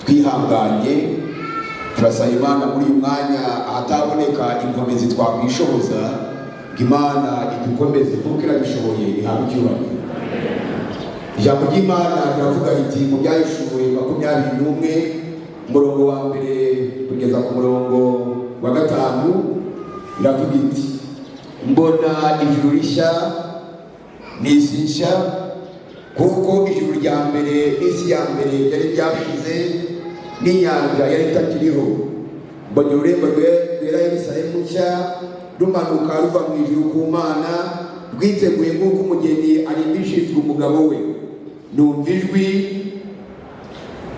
Twihanganye, turasaba Imana muri uyu mwanya, ahataboneka inkomezi twakwishoboza, ngo Imana idukomeze kuko irabishoboye, ihabwe icyubahiro. Ijambo ry'Imana riravuga riti mu Byahishuwe 21, umurongo wa mbere kugeza ku murongo wa gatanu, iravuga iti: "Mbona ijuru rishya n'isi nshya, kuko ijuru rya mbere n'isi ya mbere byari byashize, n'inyanja yari itakiriho. Mbona ururembo rwera, Yerusalemu nshya, rumanuka ruva mu ijuru ku Mana, rwiteguye nk'uko umugeni arimbishirizwa umugabo we. Numva ijwi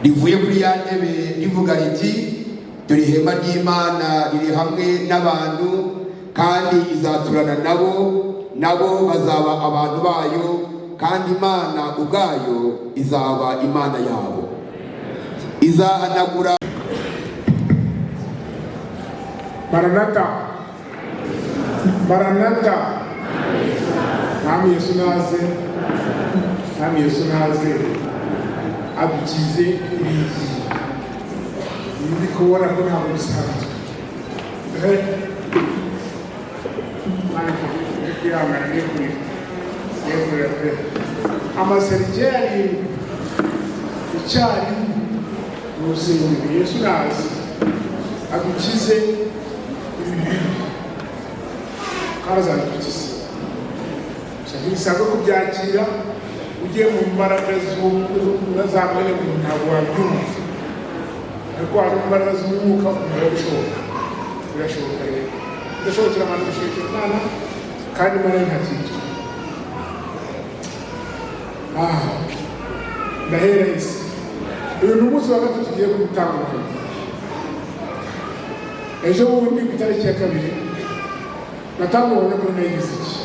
rivuye kuri ya ntebe rivuga riti: 'Dore ihema ry'Imana riri hamwe n'abantu, kandi izaturana nabo, nabo bazaba abantu bayo, kandi Imana ubwayo izaba Imana yabo. Izahanagura." Maranata, Maranata! Mwami Yesu naze, Mwami Yesu naze adukize ibigiye. Ndi kubona ko ntabwo bisanzwe. Mana, ndi kwihangana, ndi kurira, ndi kurira pe. Amaserikeri arindwi icyarimwe mu rusengero. Yesu naze adukize ibi bibi, kandi azabidukiza. Gusa ntibisabwa kubyakira ugiye mu mbaraga za mwene muntu, ntabwo wabyumva, ariko wari mu mbaraga z'umwuka birashoboka, birashoboka. Rero bidashobokera abantu, bishobokera Imana, kandi Imana nta kintu. Ah, ndahera isi. Uyu ni umunsi wa gatatu tugiye gutanga ubuhamya. Ejo bundi ku itariki ya 2 natanga ubuhamya kuri Nayigize iki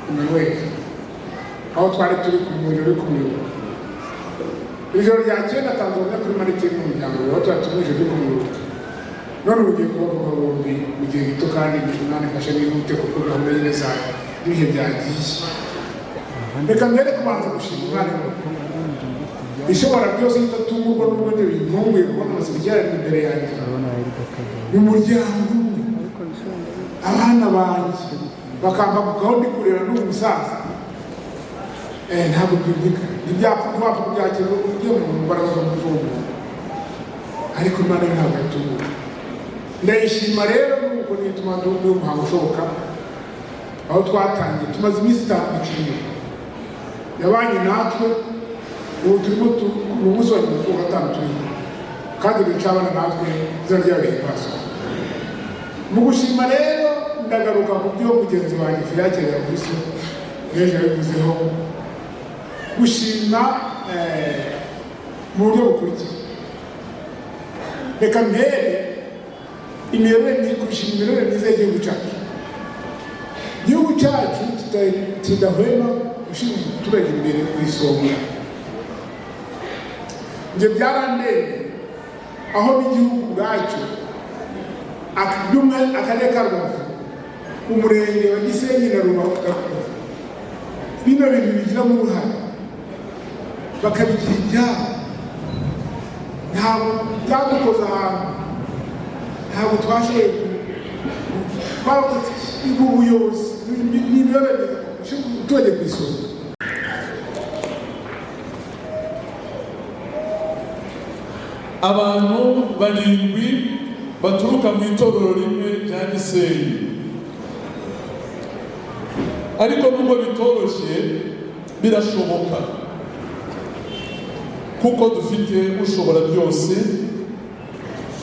Emmanuel, aho twari turi ku muriro uri kumwibuka. Ijoro ryakeye natanze ubuhamya kuri Martin n'umuryango we, aho twari turi mu ijoro ryo kumwibuka. None ubu ugiye kubavuga bombi mu gihe gito, kandi Imana ifashe nihute kuko gahunda nyine za n'ibihe byagiye. Reka mbere kubanza gushima Imana ishobora byose, idatungurwa n'ubwo njye bintunguye kubona amaserikari imbere yanjye mu muryango umwe, abana banjye bakampagukaho ndi kureba n'uwo musaza. Ntabwo byumvikana, ntibyapfa, ntiwapfa kubyakira ugiye mu mbaraga z'umuntu, ariko Imana yo ntabwo yatunguwe. Ndayishima rero nuko nituma n'uyu muhango ushoboka. Aho twatangiye, tumaze iminsi 5 ku cyumweru yabanye natwe. Ubu turimo ni umunsi wa nyuma kuwa gatanu turimo, kandi biracabana natwe, izina ryayo rihimbazwa. Mu gushima rero, ndagaruka ku byo mugenzi wanjye Fiyakire yavuze n'ejo yabivuzeho. Gushima mu buryo bukurikira: reka mpere imiyoborere, gushima imiyoborere myiza y'igihugu cyacu. Igihugu cyacu kidahwema gushyira umuturage imbere ku isonga. Ibyo byarandeye, aho n'igihugu ubwacyo, by'umwe akarere ka Rubavu, umurenge wa Gisenyi na Rubavu, bino bintu bigiramo uruhare, bakabigira ibyabo. Ntabwo byadukoze ahantu, ntabwo twashoboye. Twavuze ubuyobozi n'imiyoborere gushyira umuturage ku isonga. Abantu barindwi baturuka mu itorero rimwe rya Gisenyi. Ariko nubwo bitoroshye, birashoboka kuko dufite ushobora byose,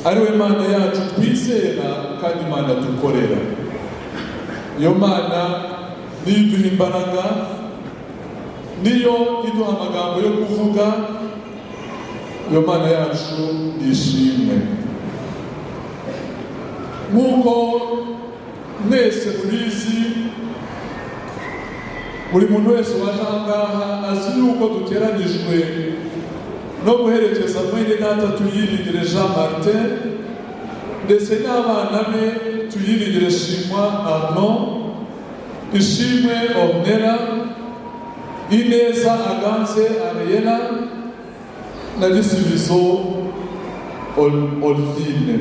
ari we Mana yacu twizera kandi Imana dukorera. Iyo Mana niyo iduha imbaraga, niyo iduha amagambo yo kuvuga. Iyo Mana yacu nishimwe. Nk'uko mwese mubizi, buri muntu wese waje aha ngaha azi yuko duteranijwe no guherekeza mwene data Tuyiringire Jean Martin ndetse n'abana be, Tuyiringire Shimwa Arnaud, Ishimwe Ornella, Ineza Aganze Ariela na Gisubizo. Olvine.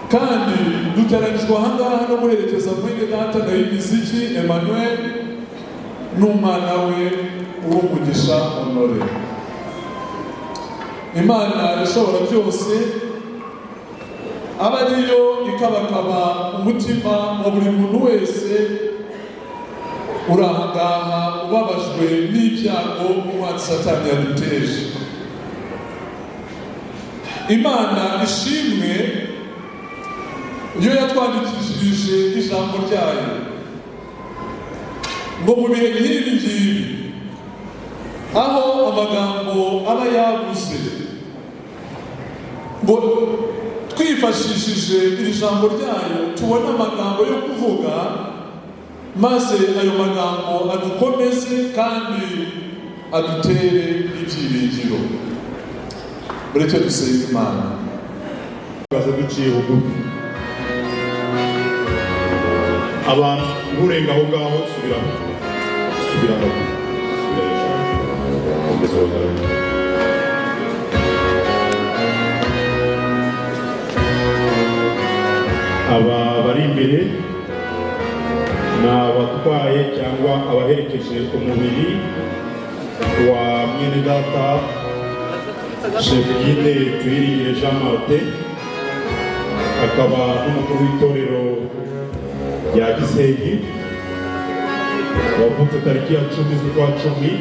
Kandi duteranijwe ahangaha no guherekeza mwene data Nayimiziki Emmanuel n'umwana we Uwumugisha Honore. Imana ishobora byose aba ariyo ikabakaba umutima wa buri muntu wese uri ahangaha ubabajwe n'ibyago umwanzi Satani yaduteje. Imana ishimwe iyo yatwandikishirije ijambo ryayo ngo mu bihe nk'ibi ngibi, aho amagambo aba yabuze, ngo twifashishije iri jambo ryayo tubone amagambo yo kuvuga, maze ayo magambo adukomeze kandi adutere ibyiringiro. Mureke dusenga Imana. Tukaza duciye bugufi. Abantu nturenga aho ngaho, subiraho, subiraho, subira hejuru, ongeza uhagarare. Aba bari imbere ni abatwaye cyangwa abaherekeje umubiri wa mwene data Chef Guide Tuyiringire Jean Martin, akaba n'umukuru w'itorero rya Gisenyi, wavutse tariki ya 10 z'ukwa 10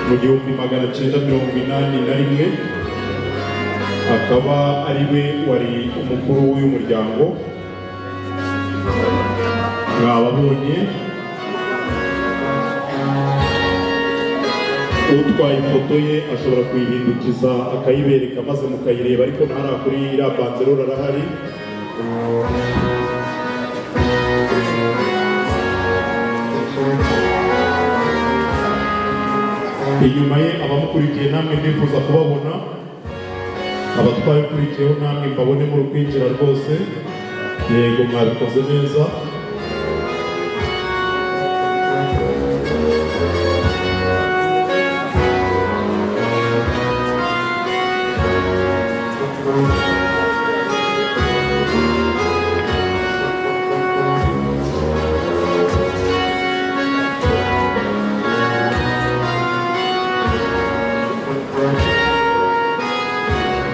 mu 1981, akaba ari we wari umukuru w'uyu muryango. Mwababonye, utwaye ifoto ye ashobora kuyihindukiza akayibereka maze mukayireba, ariko ntara kuri iriya banderole arahari. Inyuma ye abamukurikiye namwe ndifuza kubabona. Abatwaye ukurikiyeho namwe mbabone muri kwinjira rwose. Yego, mwabikoze neza.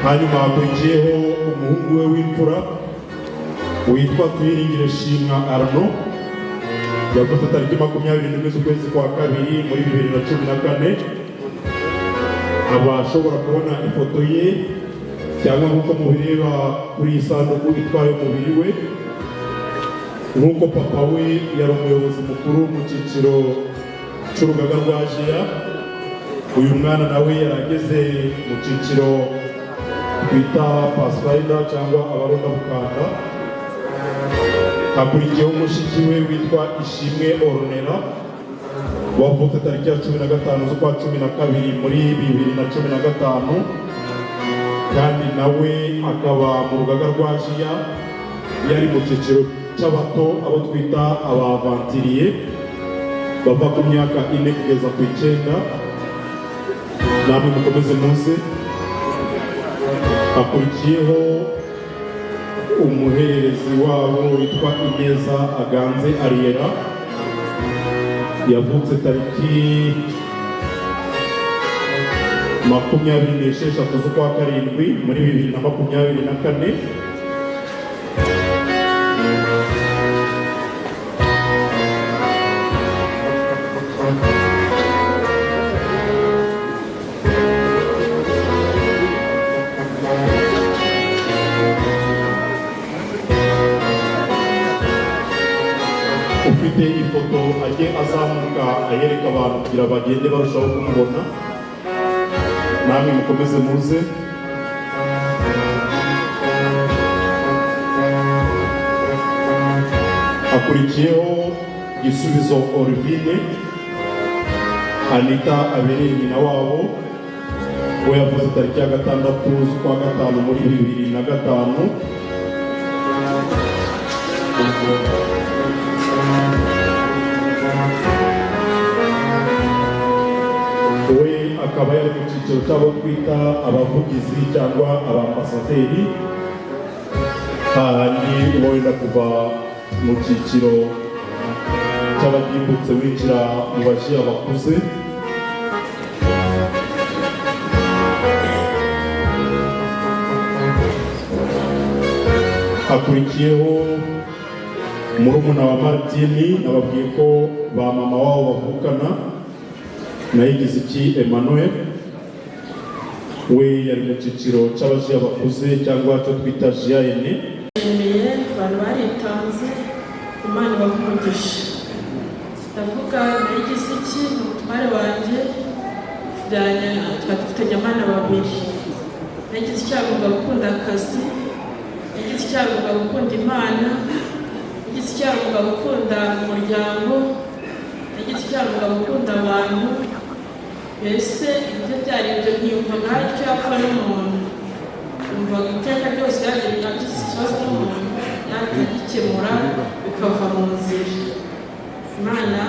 Hanyuma hakurikiyeho umuhungu we w'imfura witwa Tuyiringire Shimwa Arno, yavutse tariki 21 z'ukwezi kwa kabiri muri 2014. Aba ashobora kubona ifoto ye cyangwa nk'uko mubireba kuri iyi sanduku itwaye umubiri we. Nk'uko papa we yari umuyobozi mukuru mu cyiciro cy'urugaga rwa jiya, uyu mwana nawe yari ageze mu cyiciro twita pathfinder cyangwa abarondabukanda. Hakurikiyeho mushiki we witwa Ishimwe Ornera, wavutse tariki ya 15 z'ukwa 12 muri 2015, kandi nawe akaba mu rugaga rwa jiya, yari mu cyiciro cy'abato, abo twita abavantiriye bava ku myaka 4 kugeza ku 9. Namwe mukomeze muze. Hakurikiyeho umuhererezi wabo witwa Ineza Aganze Ariera, yavutse tariki 26 z'ukwa karindwi muri 2024. Ufite ifoto ajye azamuka ayereka abantu kugira bagende barushaho kumubona. Namwe mukomeze muze. Hakurikiyeho Gisubizo Orvine Anita, abereye nyina wabo. We yavuze tariki ya 6 z'ukwa gatanu muri 2005. We akaba akaba yari mu cyiciro cy'abo twita abavugizi cyangwa abambasaderi, hahandi uba wenda kuva mu cyiciro cy'abagimbutse winjira mu bajiya bakuze. Hakurikiyeho murumuna wa Martini, nababwiye ko ba mama wabo bavukana, Nayigiziki Emmanuel, we yari mu cyiciro cy'abajiya bakuze cyangwa cyo twita jiya ene. Nshimiye abantu baritanze, Imana ibaha umugisha. Ndavuga Nayigiziki ni umutware wanjye, twari dufitanye abana babiri. Nayigiziki agomba gukunda akazi, Nayigiziki agomba gukunda Imana, Nayigiziki agomba gukunda umuryango, Nayigiziki agomba gukunda abantu. Mbese ibyo byari ibyo, ntiyumvaga hari icyo yapfa n'umuntu, yumvaga iteka ryose yagira agize ikibazo n'umuntu yahita agikemura bikava mu nzira. Imana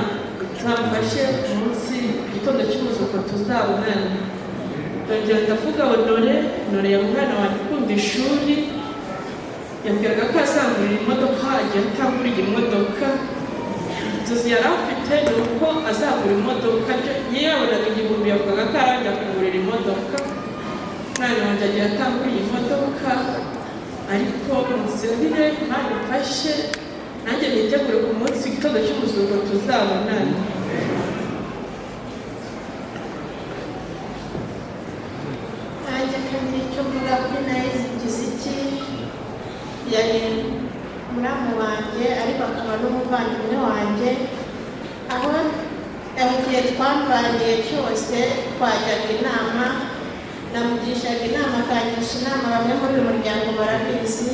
izamfashe umunsi igitondo cy'umuzuko tuzabonane. Ndongera ndavuga Honore, Honore ya mwana wanjye ukunda ishuri, yambwiraga ko azangurira imodoka, agiye atanguriye imodoka. Inzozi yari afite ni uko azagura imodoka, iyo yabonaga 1000 yavugaga ko arajya kugurira imodoka. Umwana wanjye agiye atanguriye imodoka, ariko musabire Imana ifashe nanjye nitegure ku munsi igitondo cy'umuzuko tuzabonane. Nanjye kandi icyo mvuga kuri Nayigiziki, yari muramu wanjye ariko akaba n'umuvandimwe wanjye. Aho igihe twambaniye cyose twajyaga inama, namugishaga inama akangisha inama, bamwe muri uyu muryango barabizi.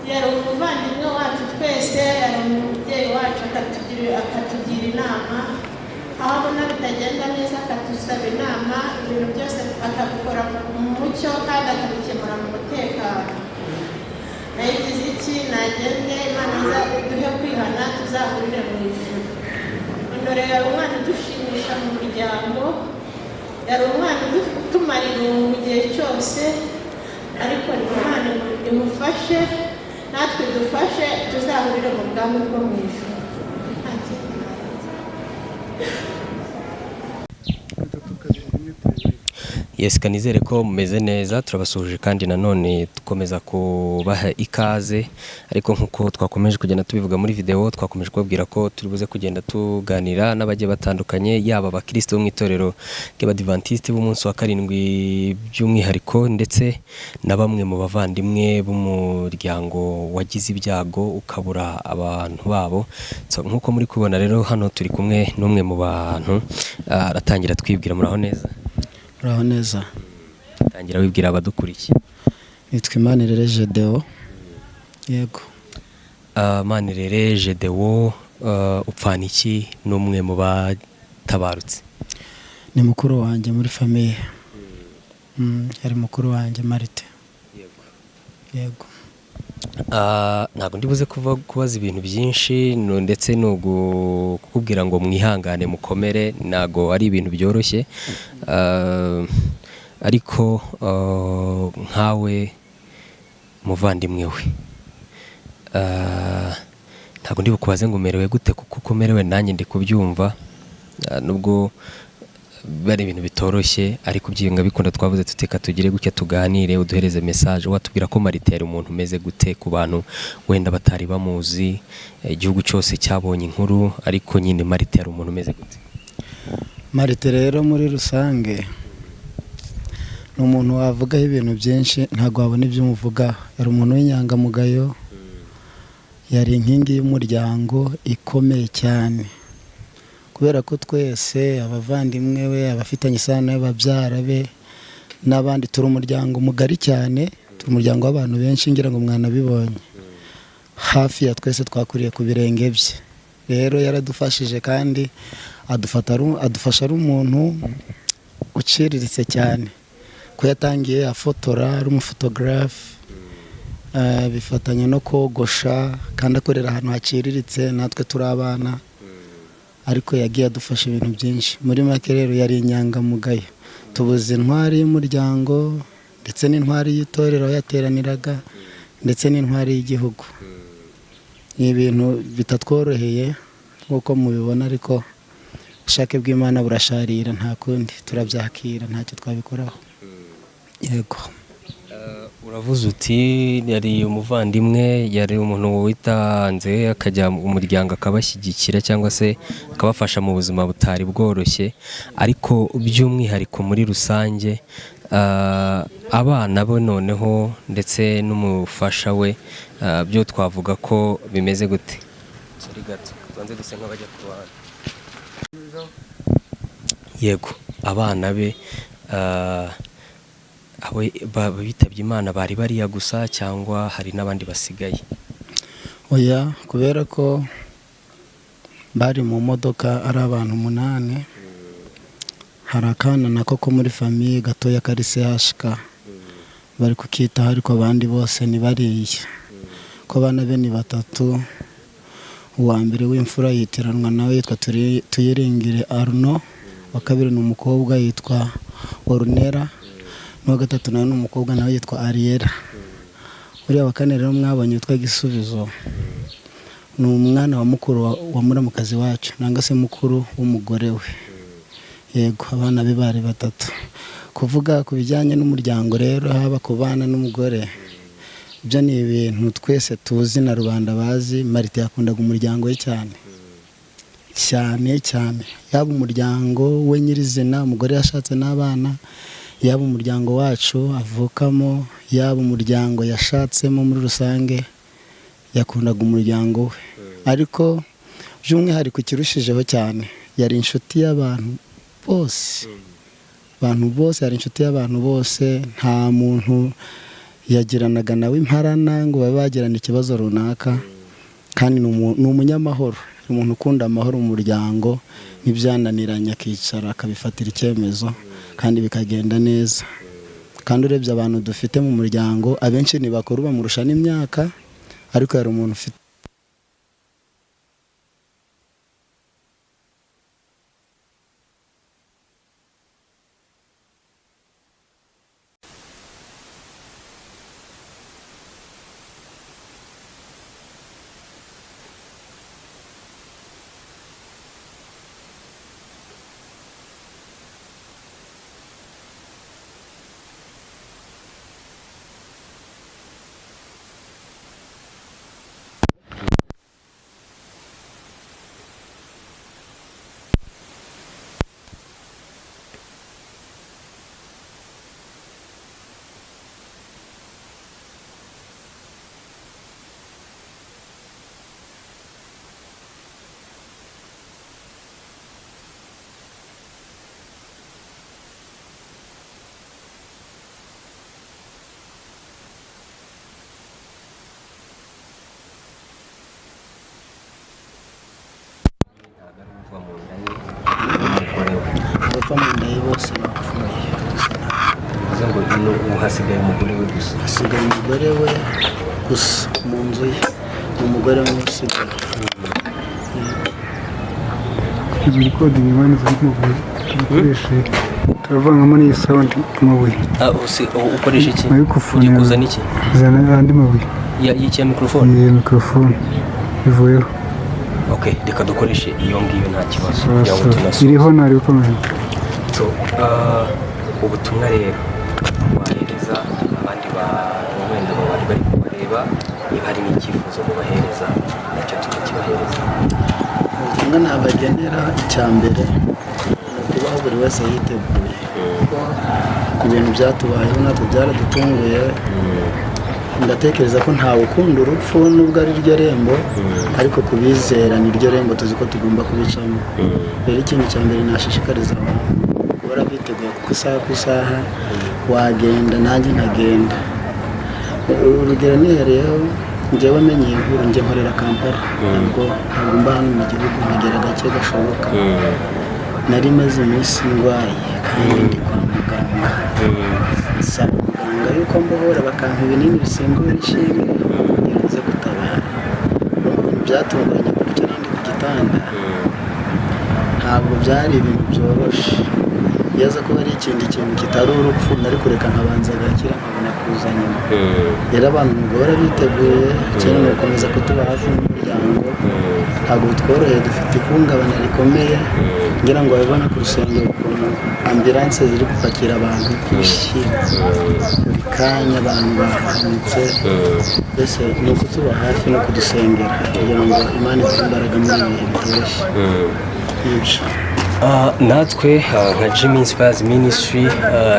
Yari umuvandimwe wacu twese, yari umubyeyi wacu, akatugira inama aho abona bitagenda neza, akadusaba inama, ibintu byose akabikora mu mucyo kandi akabikemura mu mutekano. Nayigiziki nagende, Imana iduhe kwihana, tuzahurire mu ijuru. Honore yari umwana udushimisha mu muryango, yari umwana utumara irungu igihe cyose, ariko Imana imufashe natwe dufashe tuzahurire mu bwami bwo mu ijuru. Nta kindi narenza. Yes, kanizere ko mumeze neza, turabasuhuje kandi nanone dukomeza kubaha ikaze. Ariko nkuko twakomeje kugenda tubivuga muri video, twakomeje kubabwira ko turi buze kugenda tuganira n'abagiye batandukanye, yaba abakristo bo mu itorero ry'Abadiventiste b'umunsi wa karindwi by'umwihariko, ndetse na bamwe mu bavandimwe b'umuryango wagize ibyago ukabura abantu babo. So, nkuko muri kubona rero hano turi kumwe n'umwe mu bantu, aratangira twibwira. Muraho neza? Muraho neza. Tangira wibwira abadukurikiye. Nitwa Imanirere Gedeo. Yego. Manirere Gedeo, upfana iki n'umwe mu batabarutse? Ni mukuru wanjye muri famille. Yari mukuru wanjye Marite. Yego. Ntabwo ndibuze kubaza ibintu byinshi, ndetse no kukubwira ngo mwihangane mukomere, ntabwo ari ibintu byoroshye. Ariko nkawe muvandimwe we, ntabwo ndi bukubaze ngo umerewe gute, kuko uko umerewe nanjye ndi kubyumva, nubwo bari ibintu bitoroshye, ariko byinga bikunda twavuze tuteka tugire gutya tuganire, uduhereze message, watubwira ko Marite yari umuntu umeze gute ku bantu wenda batari bamuzi, igihugu cyose cyabonye inkuru, ariko nyine Marite yari umuntu umeze gute? Marite rero muri rusange ni umuntu wavugaho ibintu byinshi, ntabwo wabona ibyo umuvugaho. Yari umuntu w'inyangamugayo, yari inkingi y'umuryango ikomeye cyane, kubera ko twese abavandimwe be, abafitanye isano babyara be n'abandi, turi umuryango mugari cyane, turi umuryango w'abantu benshi, ngira ngo mwanabibonye, hafi ya twese twakuriye ku birenge bye. Rero yaradufashije kandi adufasha ari umuntu uciriritse cyane, ko yatangiye afotora, ari umufotogarafe, bifatanya no kogosha, kandi akorera ahantu haciriritse, natwe turi abana. Ariko yagiye adufasha ibintu byinshi. Muri make rero yari inyangamugayo. Tubuze intwari y'umuryango, ndetse n'intwari y'itorero aho yateraniraga, ndetse n'intwari y'igihugu. Ni ibintu bitatworoheye nk'uko mubibona, ariko ubushake bw'Imana burasharira, nta kundi, turabyakira, ntacyo twabikoraho. Yego. Uravuze uti yari umuvandimwe, yari umuntu witanze akajya mu muryango akabashyigikira cyangwa se akabafasha mu buzima butari bworoshye, ariko by'umwihariko muri rusange abana be noneho ndetse n'umufasha we, byo twavuga ko bimeze gute? Sorry gato, tubanze duse nk'abajya ku ruhande. Yego, abana be abo bitabye Imana bari bariya gusa cyangwa hari n'abandi basigaye? Oya, kubera ko bari mu modoka ari abantu 8, hari akana nako ko muri famille gatoya kari CHK bari kukitaho, ariko abandi bose ni bariya. Ko abana be ni 3, uwa mbere w'imfura yitiranwa nawe yitwa Tuyiringire Arno, wa kabiri ni umukobwa yitwa Ornera, n'uwa gatatu nawe ni umukobwa nawe yitwa Ariera. Uriya wa kane rero mwabonye witwa Gisubizo ni umwana wa mukuru wa muramukazi wacu, nanga se mukuru w'umugore we. Yego, abana be bari 3. Kuvuga ku bijyanye n'umuryango rero, haba ku bana n'umugore, ibyo ni ibintu twese tuzi na rubanda bazi. Marite yakundaga umuryango we cyane cyane cyane, yaba umuryango we nyirizina, umugore yashatse n'abana, yaba umuryango wacu avukamo, yaba umuryango yashatsemo muri rusange, yakundaga umuryango we. Ariko by'umwihariko ikirushijeho cyane, yari inshuti y'abantu bose. Abantu bose, yari inshuti y'abantu bose, nta muntu yagiranaga nawe imparana ngo babe bagirana ikibazo runaka. Kandi ni umunyamahoro, umuntu ukunda amahoro mu muryango, n'ibyananiranye akicara akabifatira icyemezo kandi bikagenda neza. Kandi urebye abantu dufite mu muryango, abenshi ni bakuru bamurusha n'imyaka, ariko yari umuntu ufite abapfa mu nda ye bose bapfuye. Bivuze ngo ubu hasigaye umugore we gusa. Hasigaye umugore we gusa mu nzu ye, ni umugore we usigaye. Izi recording imanitse nk'amabuye dukoreshe, turavangamo n'iyi sound amabuye. Ukoresha iki? Microphone. Ugiye kuzana iki? Zana andi mabuye. Y'iki ya microphone? Iyi microphone ivuyeho. Okay, reka dukoreshe iyo ngiyo nta kibazo. Kugira ngo tunasoze. Iriho ntari gukomeza. So, ubutumwa rero wahereza abandi bantu wenda bari bari kubareba, niba hari n'icyifuzo mubahereza nacyo tukakibahereza. Ubutumwa nabagenera, icya mbere ni ukubaho buri wese yiteguye, kuko ibintu byatubayeho natwe byaradutunguye. Ndatekereza ko ntawe ukunda urupfu nubwo ari ryo rembo, ariko kubizera ni ryo rembo tuzi ko tugomba kubicamo. Rero ikintu cya mbere nashishikariza abantu guhora biteguye, kuko isaha ku isaha wagenda nanjye nkagenda. Urugero nihereyeho, njyewe menye inkuru, njye nkorera Kampala, ntabwo mba hano mu gihugu, nkagera gake gashoboka. Nari maze iminsi ndwaye kandi ndi kwa muganga, nsaba muganga yuko mbohora bakampa ibinini bisimbura inshinge kugira nze gutabara. Byatunguranye gutyo nari ndi ku gitanda, Ntabwo byari ibintu byoroshye. Iyo aza kuba ari ikindi kintu kitari urupfu, nari kureka nkabanza agakira, nkabona kuza nyuma. Rero abantu guhora biteguye, ikindi ni ugukomeza kutuba hafi n'umuryango. Ntabwo bitworoheye, dufite ihungabana rikomeye. Ngira ngo babibona ku rusengero ukuntu ambulance ziri gupakira abantu nk'ibishyimbo buri kanya, abantu bahanitse. Mbese ni ukutuba hafi no kudusengera kugira ngo Imana iduhe imbaraga muri ibi bihe bitoroshye. Nibyo. Natwe nka Jimmy Inspires Ministry,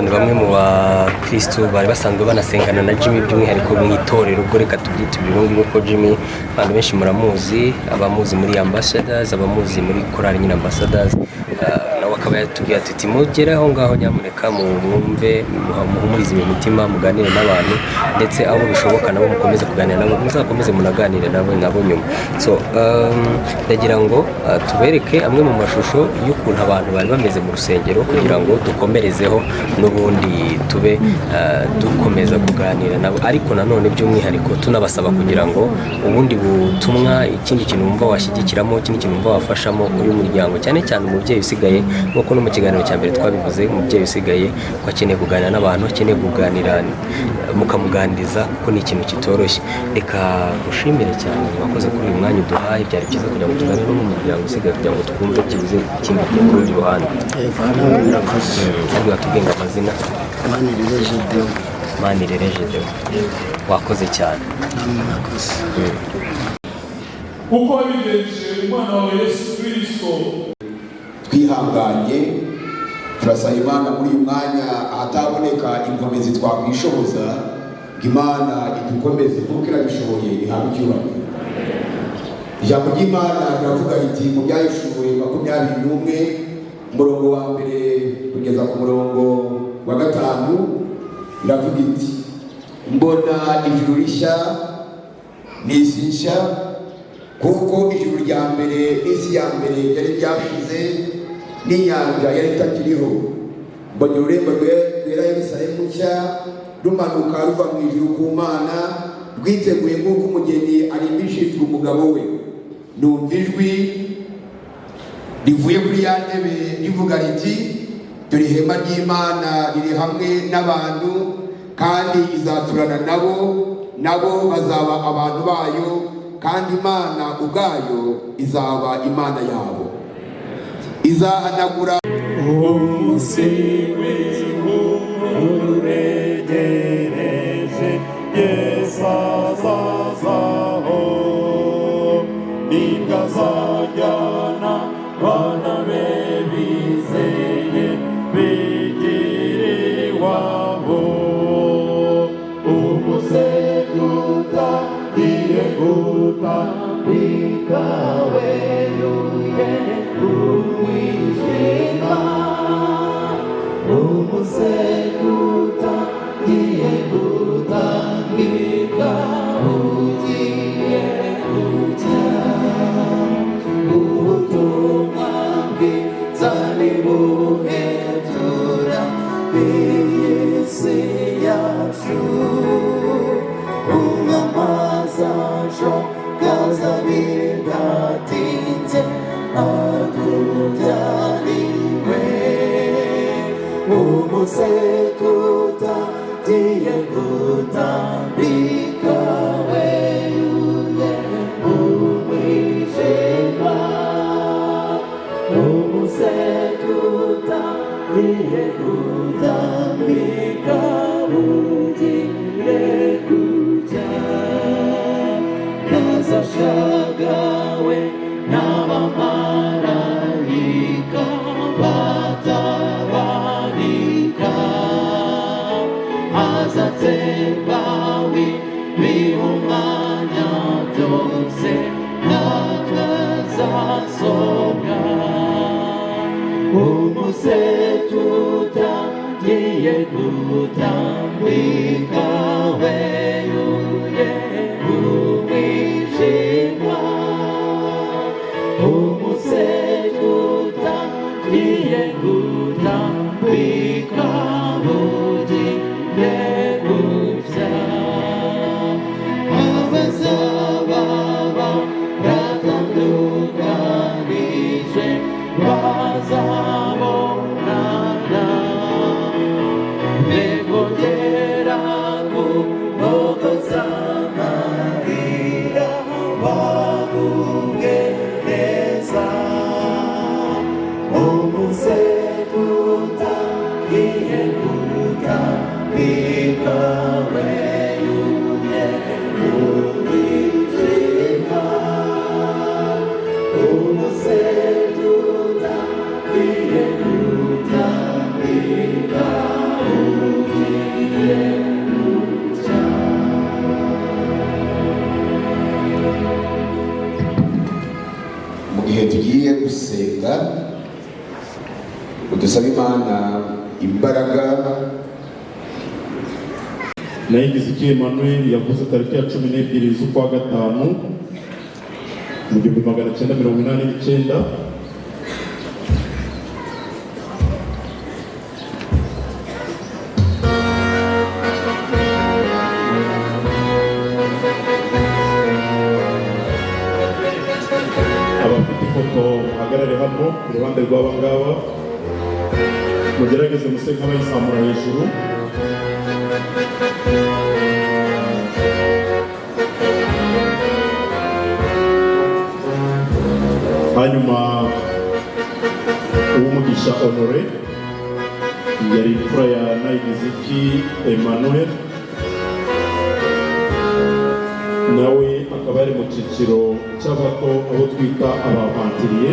ni bamwe mu bakristo bari basanzwe banasengana na Jimmy, by'umwihariko mu itorero. Ubwo reka tubyite ibyo ngibyo, ko Jimmy abantu benshi muramuzi, abamuzi muri Ambassadors, abamuzi muri korali nyine Ambassadors. Nawe akaba yatubwiye ati mugere aho ngaho nyamuneka mwumve, muhumurize imitima, muganire n'abantu, ndetse abo bishoboka nabo mukomeze kuganira nabo, muzakomeze munaganire nabo nyuma. So ndagira ngo tubereke amwe mu mashusho y'ukuntu abantu bari bameze mu rusengero, kugira ngo dukomerezeho n'ubundi tube dukomeza kuganira nabo, ariko nanone by'umwihariko tunabasaba kugira ngo ubundi butumwa, ikindi kintu wumva washyigikiramo, ikindi kintu wumva wafashamo uyu muryango, cyane cyane umubyeyi usigaye, nk'uko no mu kiganiro cya mbere twabivuze, umubyeyi usigaye ko akeneye kuganira n'abantu, akeneye kuganira mukamuganiriza, kuko ni ikintu kitoroshye. Reka ngushimire cyane, wakoze kuri uyu mwanya uduhaye. Byari byiza kugira ngo tuganire no mu muryango usigaye, kugira ngo twumve byibuze ikindi ku rundi ruhande. Yego, namwe murakoze. Kandi watubwiye ngo amazina? Manirere Gedeon. Manirere Gedeon, wakoze cyane. Namwe murakoze. Uko wabigenje umwana wawe Yesu Kirisito. Twihanganye, turasaba Imana muri uyu mwanya ahataboneka inkomezi twakwishoboza ngo Imana idukomeze, kuko irabishoboye, ihabwe icyubahiro. Ijambo ry'Imana riravuga riti mu Byahishuwe 21, umurongo wa mbere kugeza ku murongo wa gatanu, iravuga iti: "Mbona ijuru rishya n'isi nshya, kuko ijuru rya mbere n'isi ya mbere byari byashize, n'inyanja yari itakiriho. Mbonye ururembo rwera, Yerusalemu nshya, rumanuka ruva mu ijuru ku Mana, rwiteguye nk'uko umugeni arimbishijwe umugabo we. Numva ijwi rivuye kuri ya ntebe rivuga riti: 'Dore ihema ry'Imana riri hamwe n'abantu, kandi izaturana nabo, nabo bazaba abantu bayo, kandi Imana ubwayo izaba Imana yabo. Izahanagura Umunsi w'uregereje, Yesu azazaho, nibwo azajyana bana be bizeye bigire iwabo. Umuseguta giye gutambika weruye umwijima, umuseguta giye gutambika ugiye gucya. Ubutumwa bwiza nibuhetura iyi si yacu, umwamazajo kaza bidatinze atujyaniwe. Umusekuta giye gutambika weyuye umwijima, umusekuta giye gutambika ugiye kujya, nazashagawe n'abamarayika batabarika, azatsembawe bihumanya byose, nakazasobwa. Umusetuta giye gutambika weyuye umwijima, umusetuta giye gutambika bugiye gucya, abazaba baratandukanije. Gusenga udusabe Imana imbaraga. Nayigiziki Emmanuel yavuze tariki ya 12 z'ukwa gatanu mu 1989. Abafite ifoto muhagarare hano iruhande rw'aba ngaba, mugerageze muse nk'abayizamura hejuru. Hanyuma Uwumugisha Honore yari imfura ya Nayigiziki Emmanuel, nawe akaba yari mu cyiciro cy'abato, abo twita abavantiriye.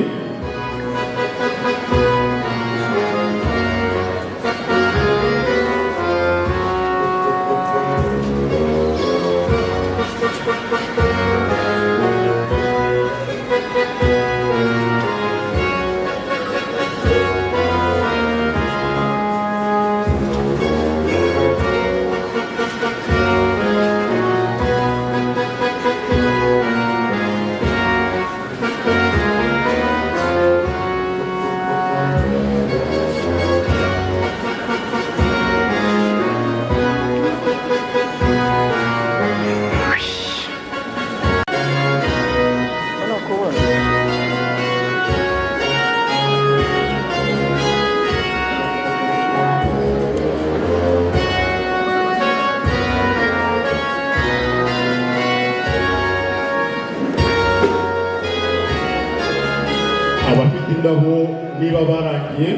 Abafite indabo niba barangiye,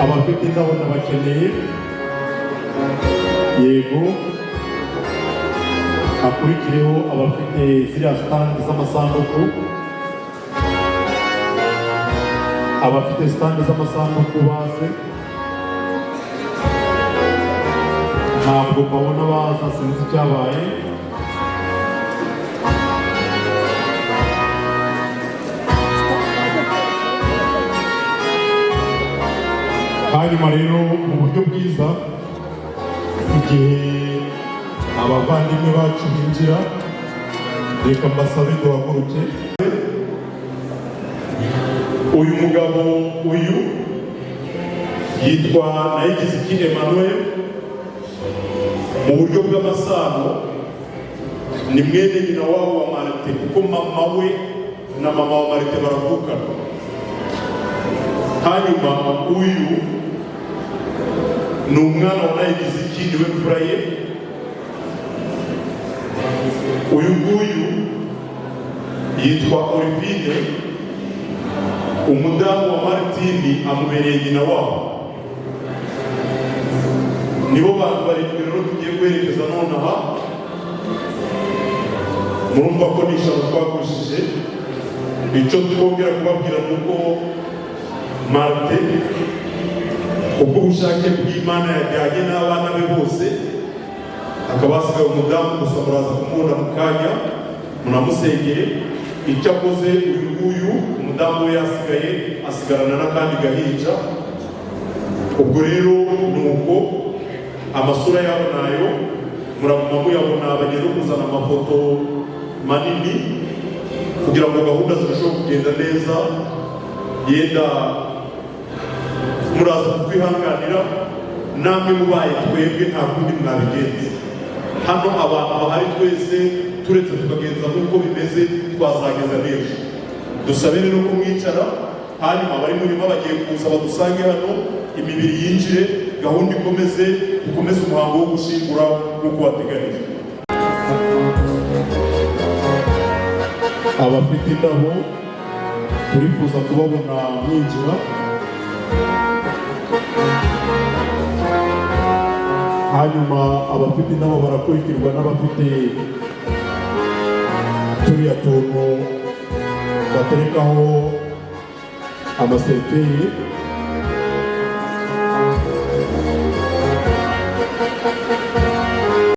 abafite indabo ndabakeneye. Yego, hakurikireho abafite ziriya stand z'amasanduku. Abafite stand z'amasanduku baze. Ntabwo mbabona baza, sinzi icyabaye. Hanyuma rero, mu buryo bwiza, igihe abavandimwe bacu binjira, reka mbasabe duhaguruke. Uyu mugabo uyu yitwa Nayigiziki Emmanuel. Mu buryo bw'amasano ni mwene nyina wabo wa Marite, kuko mama we na mama wa Marite baravukana. Hanyuma uyu ni umwana wa Nayigiziki, niwe mfura ye. Uyu nguyu yitwa Olivine, umudamu wa Martini amubereye nyina wabo. Nibo bantu barindwi rero tugiye guherekeza nonaha. Murumva ko ni ishyano twagushije. Icyo twongera kubabwira ni uko Marite, kubw'ubushake bw'Imana, yajyanye n'abana be bose, hakaba hasigaye umudamu gusa. Muraza kumubona mu kanya, munamusengere. Icyo akoze, uyu nguyu umudamu we yasigaye, asigarana n'akandi gahinja. Ubwo rero ni uko amasura yabo nayo muraguma muyabona. Bagiye no kuzana amafoto manini kugira ngo gahunda zirusheho kugenda neza. Yenda muraza kutwihanganira, namwe mubaye twebwe nta kundi mwabigenza. Hano abantu bahari twese, turetse tukagenza nk'uko bimeze, twazageza n'ejo. Dusabe rero ko mwicara, hanyuma abari murima bagiye kuza badusange hano, imibiri yinjire, gahunda ikomeze, dukomeze umuhango wo gushyingura nk'uko wateganijwe. Abafite indabo turifuza kubabona mwinjira. Hanyuma abafite indabo barakurikirwa n'abafite turiya tuntu baterekaho amaserikeri.